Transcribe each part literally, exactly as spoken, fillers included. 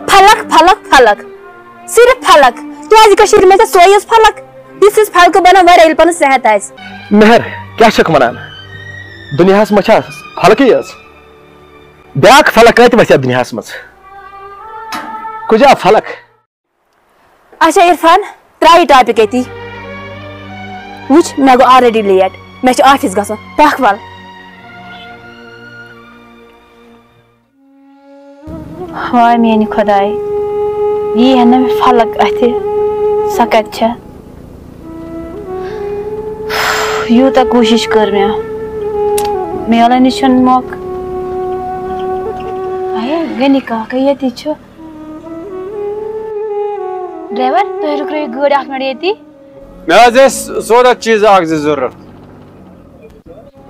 فلک، فلک، فلک۔ صرف فلک۔ کیٛازِ کٔشیٖرِ منٛز چھےٚ سۄے یٲژ فلک، یُس أسۍ فلکہٕ بنان واریاہ ییٚلہِ پنُن صحت آسہِ۔ مہر، کیٛاہ چھکھ ونان؟ دُنیاہس منٛز چھا فلکٕے یٲژ؟ بیٛاکھ فلک کتہِ وسہِ یتھ دُنیاہس منٛز؟ کُجا فلک؟ اچھا عرفان، ترٛاو یہِ ٹاپک ییٚتی۔ وٕچھ، مےٚ گوٚو already late، مےٚ چھُ آفس گژھُن۔ پکھ ول۔ واے میانہِ خۄداے، یی ہا نہٕ مےٚ فلک اَتھِ، سۄ کَتہِ چھےٚ؟ یوٗتاہ کوٗشِش کٔر مےٚ، میلان نہٕ چھُنہٕ موقعہٕ۔ اَے، غنی کاکا ییٚتی چھُ۔ ڈرایور، تُہۍ رُکرٲیِو گٲڑۍ اَکھ مِنٹ ییٚتی۔ مےٚ حظ ٲسۍ سودا چیٖز اَکھ زٕ ضروٗرت۔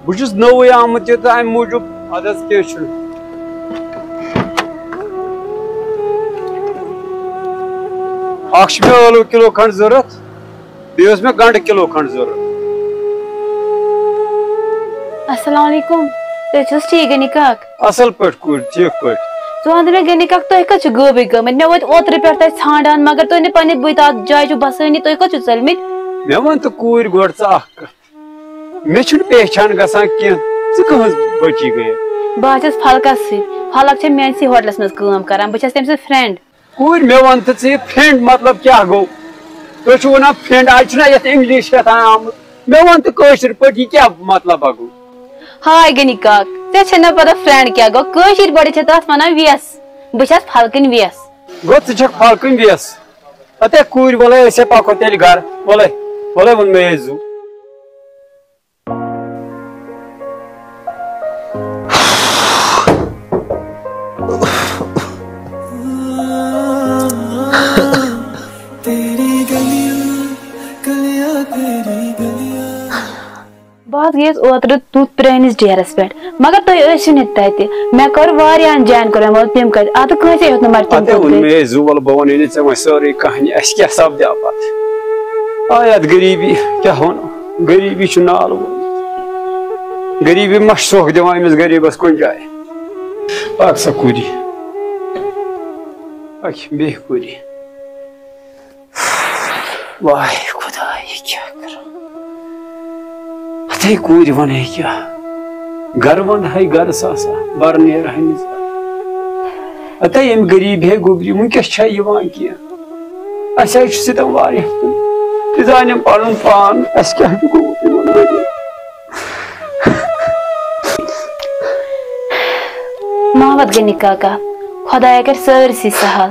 بہٕ چھُس نوٚوُے آمُت یوٚت، اَمہِ موٗجوٗب۔ اَدٕ حظ، کینٛہہ چھُنہٕ۔ اَکھ چھُ مےٚ ٲلوٕ کِلوٗ کھنٛڈ ضروٗرت، بیٚیہِ اوس مےٚ گنٛڈٕ کِلوٗ کھنٛڈ ضروٗرت۔ السلام علیکم، تُہۍ چھِو حظ ٹھیٖک غنی کاک؟ اَصٕل پٲٹھۍ کوٗر، ٹھیٖک پٲٹھۍ۔ ژٕ وَن تہٕ مےٚ غنی کاک، تُہۍ کَتہِ چھِو غٲبٕے گٲمٕتۍ؟ مےٚ وٲتۍ اوترٕ پٮ۪ٹھ تۄہہِ ژھانٛڈان، مگر تُہۍ نہٕ پنٛنہِ بٕے تَتھ جایہِ چھِو بَسٲنی، تُہۍ کوٚت چھِو ژٔلمٕتۍ؟ مےٚ وَن تہٕ کوٗرۍ گۄڈٕ ژٕ اَکھ کَتھ۔ مےٚ چھُنہٕ پہچان گژھان کینٛہہ، ژٕ کٕہٕنٛز بٔچی گٔیے؟ بہٕ حظ چھَس فلکَس سۭتۍ۔ فلک چھےٚ میٛٲنِسٕے ہوٹلَس منٛز کٲم کران۔ بہٕ چھَس تٔمۍ سٕنٛز friend۔ کوٗرۍ، مےٚ وَن تہٕ ژٕ، یہِ friend مطلب کیٛاہ گوٚو؟ تُہۍ چھِو وَنان friend، آز چھُنہ یَتھ English ہٮ۪تھ آمُت۔ مےٚ وَن تہٕ کٲشِر پٲٹھۍ، یہِ کیٛاہ مطلب گوٚو؟ ہاے غنی کاک، ژےٚ چھےٚ نہ پتہ friend کیٛاہ گوٚو؟ کٲشِر پٲٹھۍ چھِ تَتھ وَنان وٮ۪س۔ بہٕ چھَس فلکٕنۍ وٮ۪س۔ گوٚو، ژٕ چھَکھ فلکٕنۍ وٮ۪س؟ اَتے کوٗرۍ، وَلَے أسۍ ہے پَکو تیٚلہِ گَرٕ۔ وَلَے، وَلَے ووٚن مےٚ یے زُو۔ بہٕ حظ گٔیَس اوترٕ تُتھ پرٛٲنِس ڈیرَس پٮ۪ٹھ، مگر تُہۍ ٲسِو نہٕ تَتہِ۔ مےٚ کٔر واریاہَن جایَن کوٚر مےٚ مطلب تِم کَتہِ، اَدٕ کٲنٛسے ہیوٚت نہٕ مَگر تِم اَتے کوٚت ووٚن گٔے۔ مےٚ، زُو وَلہٕ بہٕ وَنَے نہٕ ژےٚ وۄنۍ سٲرٕے کَہانی، اَسہِ کیٛاہ سَپدیٛاو پَتہٕ۔ آے اَتھ غریٖبی، کیٛاہ وَنو؟ غریٖبی چھُ نال ووٚنمُت۔ غریٖبی ما چھِ سۄکھ دِوان أمِس غریٖبَس کُنہِ جایہِ؟ اَکھ سا کوٗری۔ اَکھ بیٚیہِ کوٗری۔ واے خۄداے، یہِ کیٛاہ کَرٕ؟ اَتھَے کوٗرِ وَنَے کیٛاہ؟ گَرٕ وَنہَے گَرٕ ساسا، بَرٕ نیرہَے نہٕ زانٛہہ۔ اَتھَے ییٚمہِ غریٖبی ہے گوٚبری، وٕنۍکٮ۪س چھا یِوان کینٛہہ؟ اَسہِ حظ چھُ سِتَم واریاہ کُن۔ تہِ زانٮ۪م پَنُن پان، اَسہِ کیٛاہ چھُ گوٚمُت یِمَن ؤرِیَن۔ محمد غنی کاکا، خۄدایا کَرِ سٲرسٕے سہل۔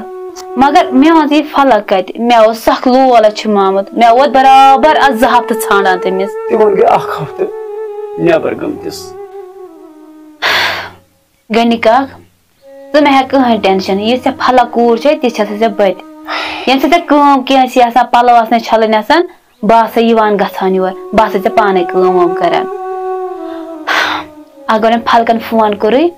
مگر مےٚ وَن تہٕ یہِ فلک کَتہِ؟ مےٚ اوس سَکھ لول اَتھ چھُم آمُت۔ مےٚ ووت برابر اَتھ زٕ ہفتہٕ ژھانٛڈان تٔمِس۔ تِمَن گٔے اَکھ ہفتہٕ نٮ۪بر گٔمتِس۔ غنی کاک، ژٕ مہ ہےٚ کٕہٕنۍ tension، یہِ ژےٚ فلک کوٗر چھے، تہِ چھَسے ژےٚ بہٕ تہِ۔ ییٚمہِ سۭتۍ ژےٚ کٲم کینٛہہ آسہِ آسان، پَلو آسنَے چھَلٕنۍ آسان، بہٕ آسَے یِوان گژھان یور، بہٕ آسَے ژےٚ پانَے کٲم وٲم کران۔ اگر وۄنۍ فلکَن فون کوٚرُے،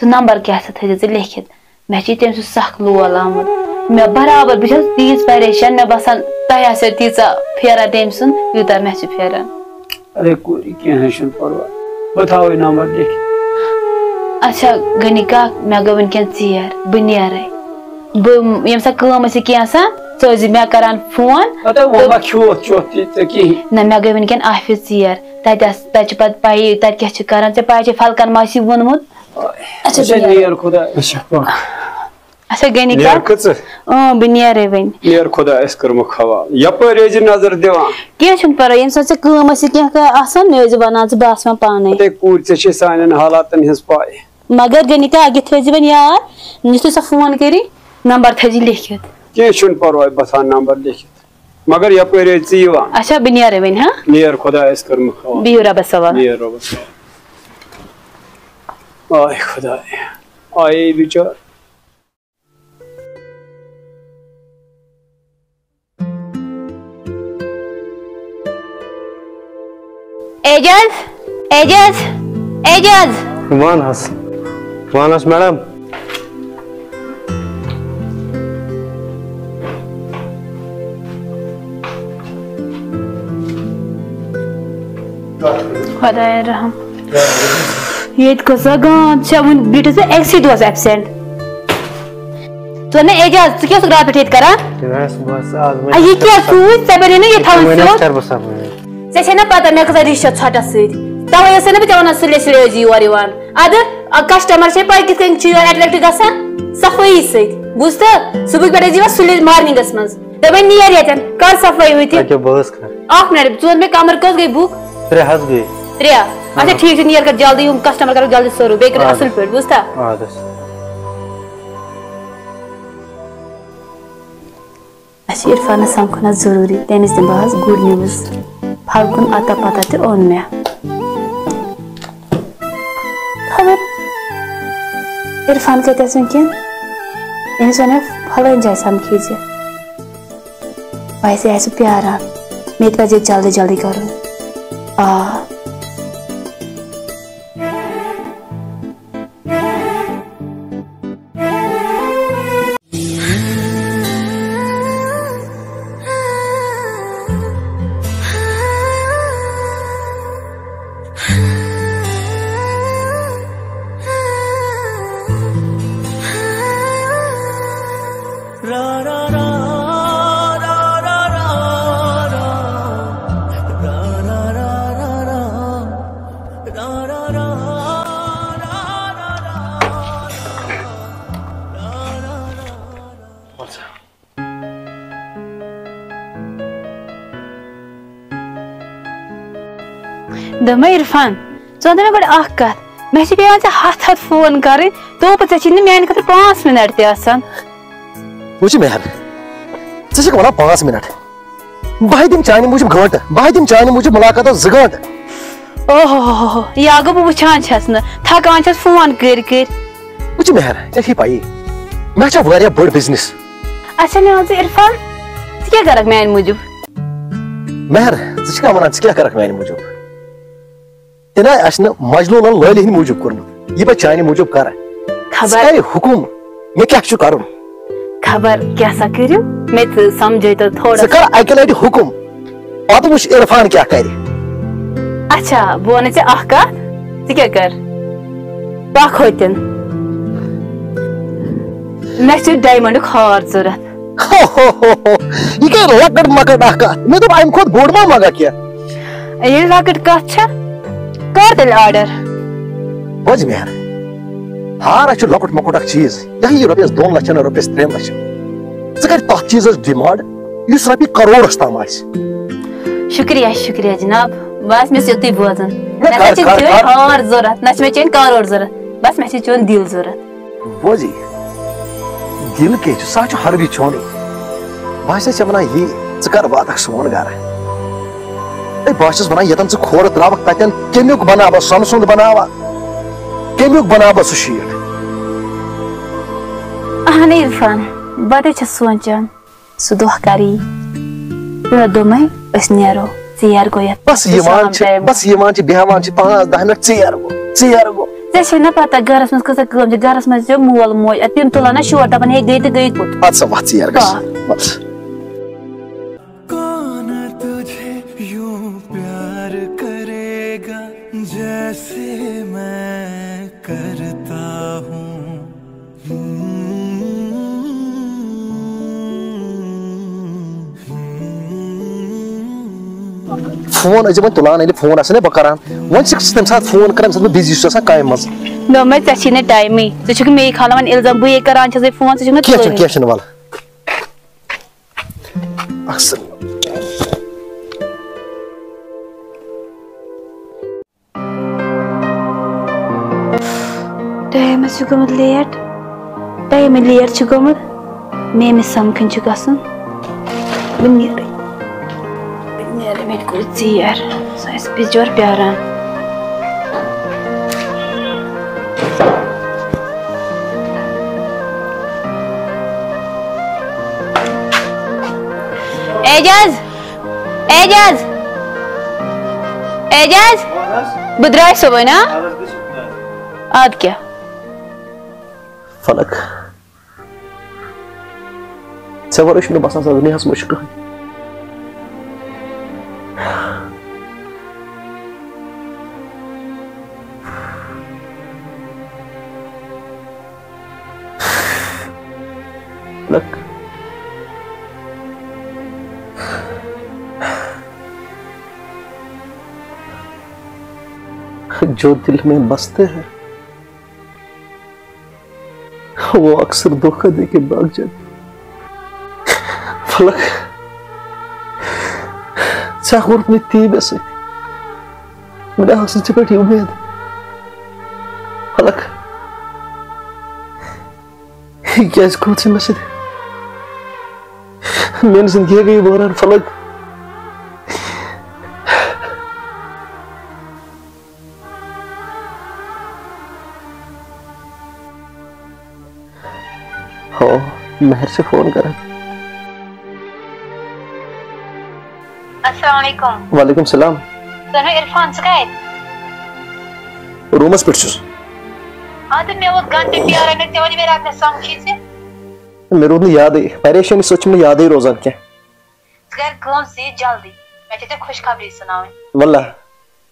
سُہ نمبر کیٛاہ سا تھٲیزِ ژٕ لیکھِتھ۔ مےٚ چھِ تٔمۍ سُنٛد سَکھ لول آمُت۔ مےٚ برابر، بہٕ چھَس تیٖژ پریشان، مےٚ باسان تۄہہِ آسیو تیٖژاہ پھیران تٔمۍ سُنٛد، یوٗتاہ مےٚ چھُ پھیران۔ اَدے کوٗری، کینٛہہ نہٕ حظ چھُنہٕ پَرواے، بہٕ تھاوَے نمبر لیکھِتھ۔ اچھا غنی کاک، مےٚ گوٚو وٕنکٮ۪ن ژیر، بہٕ نیرَے۔ بہٕ ییٚمہِ ساتہٕ کٲم ٲسِو کینٛہہ آسان، ژٕ ٲسۍ زِ مےٚ کران فون۔ اَدٕ وۄنۍ تہٕ ما کھیوٚوتھ چوٚتھ تہِ ژےٚ کِہیٖنۍ؟ نہ، مےٚ گٔے وٕنکٮ۪ن آفِس ژیر۔ تَتہِ آس-، تَتہِ چھِ پَتہٕ پَیی، تَتہِ کیٛاہ چھِ کران، ژےٚ پَے چھےٚ فلکَن ما آسی ووٚنمُت۔ اچھا، اچھا، بہٕ نیرٕ۔ نیر خۄدایَس حوالہٕ۔ اچھا، غنی نیر کاک۔ کٕژٕ؟ اۭں، بہٕ نیرے وۄنۍ۔ نیر خۄدایَس کٔرمٕژ حوالہٕ۔ یَپٲرۍ ٲسۍ زِ نظر دِوان۔ کینٛہہ چھُنہٕ پَرواے، ییٚمہِ ساتہٕ ژےٚ کٲم آسہِ کینٛہہ کانٛہہ آسان، مےٚ ٲسۍ زِ وَنان، ژٕ بہٕ آسہٕ وۄنۍ پانَے۔ اَتے کوٗرۍ، ژےٚ چھے سانٮ۪ن حالاتَن ہٕنٛز پَے۔ مگر غنی کاک، یہِ تھٲیزِ وۄنۍ یاد، یُتھُے سۄ فون کَرِ، نمبر تھٲیزِ لیکھِتھ۔ کینٛہہ چھُنہٕ پَرواے، بہٕ تھاوٕ نمبر لیکھِتھ۔ مگر یَپٲرۍ ٲسۍ ژٕ یِوان۔ اچھا، بہٕ نیرے وۄنۍ، ہاں؟ نیر خۄدایَس کٔرمٕژ حوالہٕ۔ بِہِو رۄبَس حوالہٕ۔ نیر رۄبَس حوالہٕ۔ آے خۄداے، آیے بِچار۔ اعجاز، اعجاز، اعجاز۔ وَن حظ، وَن حظ میڈم۔ خۄدایا رحم۔ ییٚتہِ کۭژاہ گانٛد چھےٚ، وٕنہِ بیٖٹھٕس بہٕ أکسٕے دۄہَس absent۔ ژٕ وَن مےٚ اعجاز، ژٕ کیٛاہ اوسُکھ راتھ پٮ۪ٹھ ییٚتہِ کران؟ بس، بس، آز وۄنۍ آ، یہِ کیٛاہ سوٗز؟ ژےٚ بَنے نہٕ یہِ تھاوٕنۍ وۄنۍ سیوٚد؟ آز کَرٕ بہٕ صفٲیی۔ ژےٚ چھے نہ پتہ مےٚ کۭژاہ رِش چھےٚ ژھۄٹھس سۭتۍ؟ تَوَے ٲسَے نہ بہٕ ژےٚ وَنان سُلے سُلے ٲسۍ زِ یور یِوان۔ اَدٕ، آ، customer چھے پَے کِتھ کٔنۍ چھُ یور attract گژھان؟ صفٲیی سۭتۍ۔ بوٗزتھٕ؟ صُبحٕکۍ پٮ۪ٹھ ٲسۍ زِ یِوان سُلے morningس منٛز۔ دوٚپمَے نیر ییٚتٮ۪ن، کر صفٲیی ہُتہِ۔ اَدٕ کیٛاہ، بہٕ حظ کَرٕ۔ اَکھ minute، ژٕ وَن مےٚ کَمرٕ کٔژ گٔے book؟ ترٛےٚ حظ گٔے۔ ترٛےٚ؟ اچھا، اَہَن۔ ٹھیٖک چھُ، نیر کر جلدی، یِم customer کَرو جلدی serve، بیٚیہِ کٔرِو اَدٕ۔ اَصٕل پٲٹھۍ، بوٗزتھا؟ اَدٕ حظ۔ اَسہِ چھِ عرفانَس سَمکھُن حظ ضروٗری، تٔمِس دِمہٕ بہٕ حظ good news۔ پھلکُن اَتا پَتا تہِ اوٚن مےٚ۔ خبر عرفان کَتہِ آسہِ وٕنکٮ۪ن؟ أمِس وَنہِ پھلٲنۍ جایہِ سَمکھے زِ۔ ویسے آسہِ سُہ پیاران، مےٚ تہِ پَزِ یہِ جلدی جلدی کَرُن۔ آ۔ دوٚپمَے عرفان، ژٕ وَن تہٕ مےٚ گۄڈٕ اَکھ کَتھ، مےٚ چھِ پٮ۪وان ژےٚ ہَتھ ہَتھ فون کَرٕنۍ، توپہٕ ژےٚ چھی نہٕ میٛانہِ خٲطرٕ پانٛژھ مِنَٹ تہِ آسان۔ وٕچھ مےٚ، ژٕ چھَکھ وَنان پانٛژھ مِنَٹ؟ بہٕ ہے دِمہٕ چانہِ موٗجوٗب گٲنٛٹہٕ، بہٕ ہے دِمہٕ چانہِ موٗجوٗب مُلاقاتَس زٕ گٲنٛٹہٕ۔ اوہ ہو ہو ہو، یہِ اگر بہٕ وٕچھان چھَس نہٕ، تھَکان چھَس فون کٔرۍ کٔرۍ۔ وٕچھ مےٚ، ژےٚ چھے پَیی، مےٚ چھےٚ واریاہ بٔڑ business۔ اچھا، مےٚ وَن ژٕ عرفان، ژٕ کیٛاہ کَرَکھ میٛانہِ موٗجوٗب؟ مہر، ژٕ چھِ کیٛاہ وَنان، ژٕ کیٛاہ کَرَکھ میٛانہِ موٗجوٗب؟ تہِ نہ آسہِ نہٕ مجنوٗنَن لٲلہِ ہِنٛدِ موٗجوٗب کوٚرمُت، یہِ بہٕ چانہِ موٗجوٗب کَرٕ۔ خبر۔ ژٕ کَرِ حُکُم، مےٚ کیٛاہ چھُ کَرُن؟ خبر کیٛاہ سا کٔرِو، مےٚ تہِ سَمجھٲیتو تھوڑا ژٕ سا۔ کَر اَکہِ لَٹہِ حُکُم، پَتہٕ وٕچھ عرفان کیٛاہ کَرِ۔ اچھا، بہٕ وَنَے ژےٚ اَکھ کَتھ، ژٕ کیٛاہ کَر؟ پَکھ ہوٚتٮ۪ن۔ مےٚ چھُ diamondُک ہار ضوٚرَتھ۔ ہو، ہو، ہو، ہو۔ یہِ گٔے لۄکٕٹ مۄکٕٹ اَکھ کَتھ۔ مےٚ دوٚپ، اَمہِ کھۄتہٕ بوٚڑ ما منٛگَکھ کینٛہہ؟ ییٚلہِ لۄکٕٹ کَتھ چھےٚ، کَر تیٚلہِ order؟ بوز مہر، ہار ہا چھُ لۄکُٹ مۄکُٹ اَکھ چیٖز۔ یہِ ہا یی رۄپیَس دۄن لَچھَن، رۄپیَس ترٛٮ۪ن لَچھَن۔ ژٕ کَر تَتھ چیٖزَس demand، یُس رۄپیہِ کَرورَس تام آسہِ۔ شُکریہ، شُکریہ جِناب۔ بَس، مےٚ چھُ یُتُے بوزُن۔ نہ، نہ چھِ کَر، کَر، چٲنۍ کَر۔ ہار ضوٚرَتھ، نہ چھِ مےٚ چٲنۍ کَرور ضوٚرَتھ۔ بَس، مےٚ چھِ چون دِل ضوٚرَتھ۔ بوزی، دِل کیٛاہ چھُ؟ سُہ ہا چھُ ہر وِزِ چونُے۔ بہٕ ہسا چھَس وَنان یی، ژٕ کَر واتَکھ سون گَرٕ؟ ہے، بہٕ ہا چھُس وَنان، ییٚتٮ۪ن ژٕ کھورٕ ترٛاوَکھ، تَتٮ۪ن کَمیُک بَناوَکھ؟ سۄنہٕ سُنٛد بَناوَکھ؟ کَمیُک بَناوَکھ سُہ شیٖٹ؟ اَہَن عرفان، بہٕ تہِ چھَس سونٛچان۔ سُہ دۄہ کَرٕ یی۔ تہٕ دوٚپمَے، أسۍ نیرو، ژیر گوٚو یَتھ۔ بَس یِوان شام چھِ، time۔ بَس یِوان چھِ، بیٚہوان چھِ پانٛژھ دَہ مِنَٹ، ژیر گوٚو، ژیر گوٚو۔ ژےٚ چھے نہ پَتہ گَرَس منٛز کۭژاہ کٲم چھِ، گَرَس منٛز چھِ مول موج، اَدٕ تِم تُلان نہ شور، دَپان، "ہے، گٔے تہٕ گٔے کوٚت؟" اَدٕ سا وَتھ ژیر گژھِ۔ آ۔ وَتھ۔ کون تجھے یوں پیار کرے گا جیسے میں کرتا ہوں؟ فون ٲسۍ زِ وۄنۍ تُلان، ییٚلہِ فون آسہِ نہ بہٕ کران، وۄنۍ چھُکھ ژٕ تَمہِ ساتہٕ فون کران، ییٚمہِ ساتہٕ بہٕ busy چھُس آسان کامہِ منٛز۔ دوٚپمَے، ژےٚ چھی نہٕ ٹایمٕے، ژٕ چھُکھ مے کھالان وۄنۍ الزام، بہٕ یے کران چھَسے فون، ژٕ چھُکھ نہٕ کینٛہہ چھُنہٕ، تُلٲنی۔ کینٛہہ چھُنہٕ، وَلہٕ۔ اَصٕل۔ ٹایمَس چھُ گوٚمُت late، ٹایمٕے late چھُ گوٚمُت، مےٚ أمِس سَمکھٕنۍ چھُ گژھُن۔ بہٕ نیرٕ، بہٕ نیرٕ، مےٚ تہِ گوٚو ژیر، سُہ آسہِ بِچور پیٛاران۔ اعجاز، اعجاز، اعجاز، بہٕ درٛاے صُبحٲے نا۔ اَدٕ کیٛاہ؟ فلک، ژےٚ ورٲے چھُنہٕ باسان زِ دُنیاہَس منٛز چھُ کٕہٕنۍ۔ لک، جو دل میں بستے ہیں، وہ اکثر دھوکہ دے کے بھاگ جاتے ہیں۔ فلک، ژےٚ کوٚرُتھ مےٚ تی مےٚ سۭتۍ۔ مےٚ ٲس نہٕ ژےٚ پٮ۪ٹھ یہِ اُمید۔ فلک، یہِ کیٛازِ گوٚو ژےٚ مےٚ سۭتۍ؟ میٛٲنۍ زِندگی گٔے وٲران، فلک۔ ہو، مہر چھِ فون کران۔ السلام علیکم۔ وعلیکم السلام۔ ژٕ وَن عرفان، ژٕ کَتہِ؟ روٗمَس پٮ۪ٹھ چھُس۔ آ، تہٕ مےٚ ووت گَنٹہٕ پیاران، مےٚ ژےٚ وَنہِ مےٚ رَٹنَس سَمکھی ژےٚ۔ مےٚ روٗد نہٕ یادٕے، پریشٲنی سۭتۍ چھُم نہٕ یادٕے روزان کینٛہہ۔ ژٕ کر کٲم، ژٕ یہِ جلدی، مےٚ چھےٚ ژےٚ خوشخبری سُناوٕنۍ۔ واللہ۔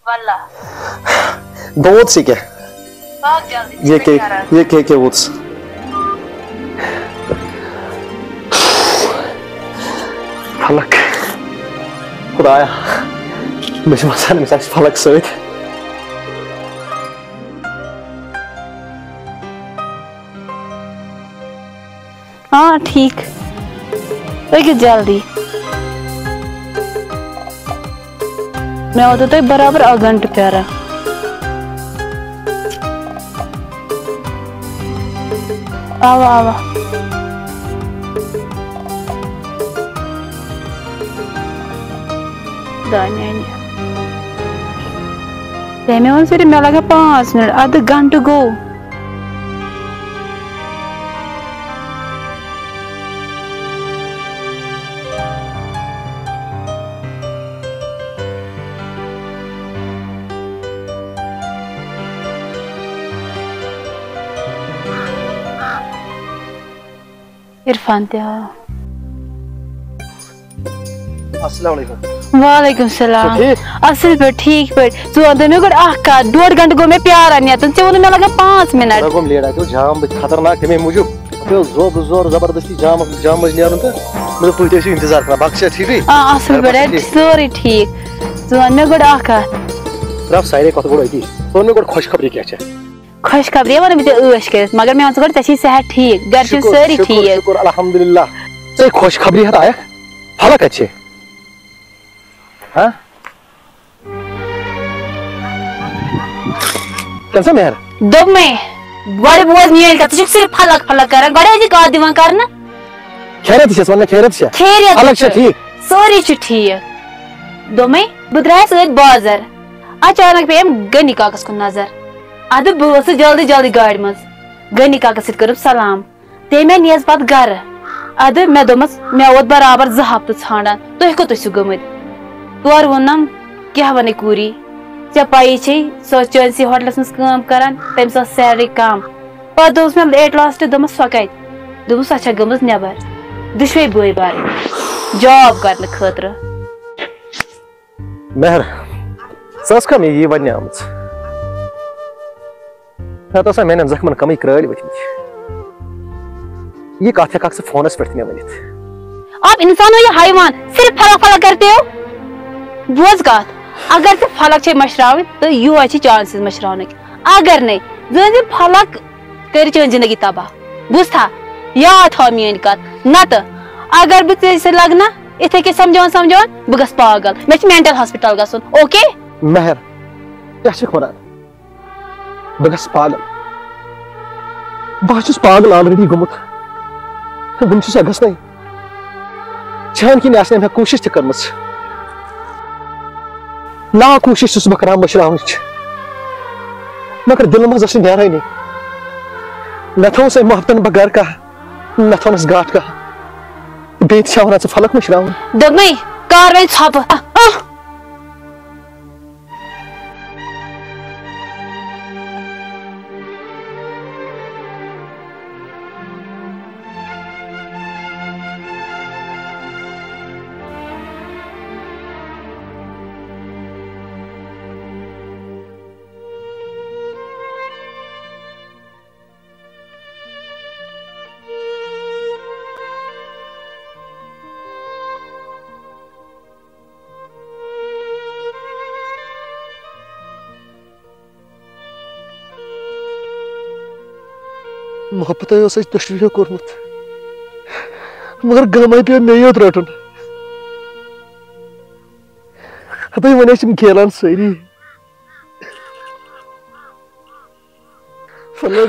واللہ۔ بہٕ ووتُس ییٚکیٛاہ۔ پاک جلدی، ژٕ ییٚکیٛاہ، چھےٚ پیاران۔ ییٚکیٛاہ، ییٚکیٛاہ ووتُس۔ فلک۔ خدایا، مےٚ چھُ باسان، أمِس آسہِ فلک سۭتۍ۔ آ، ٹھیٖک۔ پٔکِو جلدی۔ مےٚ ووتوٕ تۄہہِ برابر اکھ گھنٹہٕ پیاران۔ اوا، اوا۔ دانہِ اَنہِ۔ تٔمۍ ووٚن صرف مےٚ لگن پانٛژھ منٹ، اَدٕ گھنٹہٕ گوٚو۔ عرفان تہِ آو۔ السلام علیکم۔ وعلیکم السلام۔ چھِو ٹھیٖک؟ اصل پٲٹھۍ، ٹھیٖک پٲٹھۍ۔ ژٕ وَن تہٕ مےٚ گۄڈٕ اَکھ کَتھ، ڈوڈ گھنٹہٕ گوٚو مےٚ پیاران یَتَن، ژےٚ ووٚنُتھ مےٚ لَگَن پانٛژھ مِنَٹ۔ مےٚ گوٚو لیٹ، اَتہِ اوس جام، بہٕ خطرناک، تَمے موٗجوٗب۔ اَتہِ اوس زوب زور زبردستی جامَس، جام منٛز نیرُن تہٕ مےٚ دوٚپ تُہۍ تہِ ٲسِو اِنتظار کران، باقٕے چھا ٹھیٖکٕے؟ آ، اَصل گرِ پٲٹھۍ، باقٕے چھا اَتہِ چھِ ٹھیٖک؟ سٲری ٹھیٖک۔ ژٕ وَن مےٚ گۄڈٕ اَکھ کَتھ۔ ترٛاو سارے کَتھٕ گۄڈٕ أتی۔ ژٕ وَن مےٚ گۄڈٕ خۄشخبری کیٛاہ چھےٚ؟ خۄشخبری وَنہٕ بہٕ ژےٚ عٲش کٔرِتھ، مگر مےٚ وَن ژٕ گۄڈٕ، ژےٚ چھِی صحت ٹھیٖک؟ گَرِ چھِو شُکُر، سٲری شُکُر، ٹھیٖک؟ شُکُر، الحمدللہ۔ ژےٚ خۄشخبری ہٮ۪تھ آیَکھ؟ فلک کَتہِ چھِ؟ ہاں؟ کَن سا مہر؟ دوٚپمَے، گۄڈٕ بوز میٛٲنۍ کَتھ، ژٕ چھُکھ صرف فلک فلک کران، گۄڈٕ ٲسۍ زِ کَتھ دِوان کرنہٕ۔ خیریت چھَس، وَن مےٚ خیریت چھےٚ؟ خیریت فلک چھےٚ چھُ۔ ٹھیٖک؟ سٲری چھِ ٹھیٖک۔ دوٚپمَے، بہٕ درٛایَس ٲدۍ بازر، اچانک پیٚیَم غنی کاکَس کُن نظر۔ اَدٕ بہٕ ؤژھٕس جلدی جلدی گاڑِ منٛز، غنی کاکَس سۭتۍ کٔرٕم سلام۔ تٔمۍ مےٚ نیٖز پتہٕ گرٕ۔ ادٕ مےٚ دوٚپمس، مےٚ ووت برابر زٕ ہفتہٕ ژھانڈان، تُہۍ کوٚت ٲسِو گٔمٕتۍ؟ تورٕ ووٚننم، کیٛاہ ونے کوٗری، ژےٚ پَیی چھے، سۄ ٲس چٲنسٕے ہوٹلس منٛز کٲم کران، تٔمِس ٲس سیلری کم۔ پتہٕ دوٚپُس مےٚ ایٹ لاسٹ، دوٚپمس، سۄ کتہِ؟ دوٚپُن، سۄ چھےٚ گٔمٕژ نٮ۪بر، دُشوے بٲے بارٕنۍ، جاب کرنہٕ خٲطرٕ۔ مہر، ژٕ ٲسکھا مےٚ یی وننہِ آمٕژ؟ نتہٕ ٲسا میانٮ۪ن زخمن کمٕے کرٛٲلۍ ؤتھمٕتۍ؟ یہِ کتھ ہٮ۪ککھ ژٕ فونس پٮ۪ٹھ تہِ مےٚ ؤنِتھ؟ آپ انسان ہو یا حیوان، صرف فلک فلک کرتے ہو۔ بوز کتھ، اگر ژےٚ فلک چھے مشراوٕنۍ تہٕ یُہے چھِ چانسز مشراونٕکۍ، اگر نے، زٲنۍ زِ فلک کٔرِ چٲنۍ زندگی تباہ۔ بوٗزتھا؟ یاد تھاو میٲنۍ کتھ۔ نتہٕ اگر بہٕ ژےٚ سۭتۍ لگہٕ نا، اِتھے کٔنۍ سمجھاوان سمجھاوان بہٕ گژھٕ پاگل۔ مےٚ چھُ مینٹل ہاسپٹل گژھُن، اوکے؟ مہر، کیٛاہ چھُکھ ونان؟ بہٕ گژھٕ پاگل۔ بہٕ ہا چھُس پاگل آلریڈی گوٚمُت۔ وُنہِ چھُسا گژھنَے؟ چانہِ کِنۍ آسہِ نہٕ مےٚ کوٗشِش تہِ کٔرمٕژ۔ نا کوٗشِش چھُس بہٕ کران مٔشراونٕچ، مگر دِلہٕ منٛز ٲس نہٕ نیرٲنی۔ نہ تھوٚوُس أمۍ محبتن بغٲر کانٛہہ، نہ تھوٚونَس گاٹھ کانٛہہ۔ بیٚیہِ تہِ چھا وَنان ژٕ فلک مٔشراوُن؟ دوٚپمَے، کار وۄنۍ ژھۄپہٕ۔ اَہ، اَہ۔ محبت اوس اَسہِ دۄشوٕیو کوٚرمُت، مگر غم ہَے پیوٚو مےٚ یوت رَٹُن۔ ہَتَے وۄنۍ ٲسۍ یِم کھیلان سٲری۔ مطلب،